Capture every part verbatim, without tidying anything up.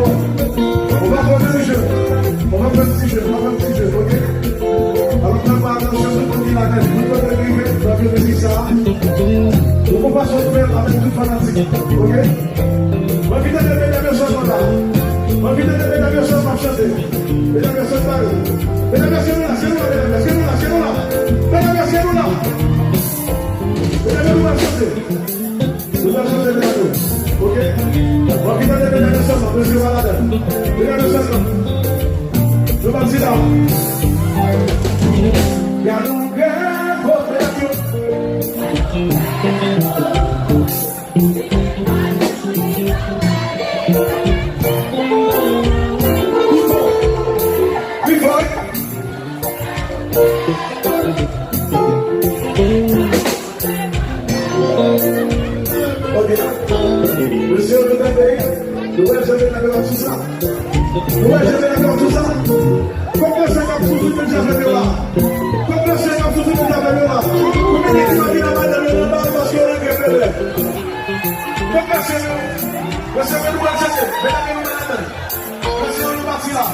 On va prendre un petit jeu. On va prendre un petit jeu. On va prendre un petit jeu, ok? Alò, fè atansyon, tout moun ki la, nou konn rive, nou ap jwe mizik sa. Nou konn pase yon bèl avèk tout fanatik, ok? Mwen vin tande medam yo sèlman la. Mwen vin tande medam yo sèlman ap chante. Medam yo sèlman. Medam yo, se nou la, se nou la, medam yo, se nou la, se nou la. Medam yo, se nou la. Medam yo, nou ap chante. Nou ap chante, medam yo. Ok? Mwen vin tande medam yo sèlman, mesye pa ladan. Medam yo sèlman. Nou pati la. Gade yon grenn kote, medam yo. Ok. Mesye, nou tande? Nou wè jan medam yo ap sou sa. Nou wè jan medam yo ap sou sa. Kòk mesye k ap sou tout moun jan medam yo la. Kòk mesye k ap sou tout moun jan medam yo la. Pou medam yo ki la madanm yo nan bal paske yo renmen bèlè. Kòk mesye yo. Mesye, nou wè jan medam yo, nou wè ladan. Mesye, nou pati la.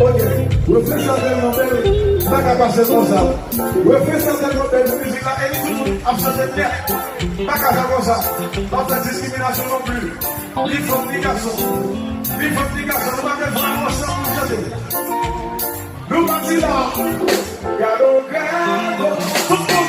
Ok, refren sa tèlman bèl, m pa ka pase konsa. Refren sa tèlman bèl pou mizik la, e li tout moun ap chante nèt. Pa ka fè konsa. Pa fè diskriminasyon non pli. Ni fanm, ni gason. Ni fanm, ni gason. Nou pa gen vrè ansanm pou chante. Nou pati la. Gade yon grenn kote. Tout moun.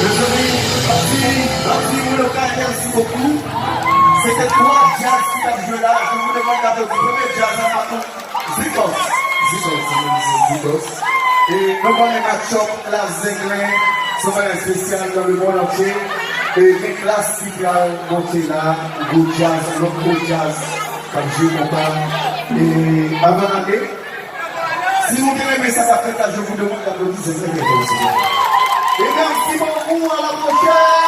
Mezanmi, m ap di, m ap di Mwen Lokal mèsi bokou. Se te twa djaz ki t ap jwe la. Je vous demande d'applaudir premye djaz la, Makou. Zikos. Zikos, Zikos. E nou konnen Matchòp, Klas Zenglen, se yon bagay espesyal dans le monde entier. E gen Klas ki pral monte la, gwo djaz, lòt gwo djaz k ap jwe konpa. E avan n ale, si nou te renmen sa k ap fèt la, je vous demande d'applaudir Zenglen Kètè, silvouplè. E mèsi bokou, à la prochaine.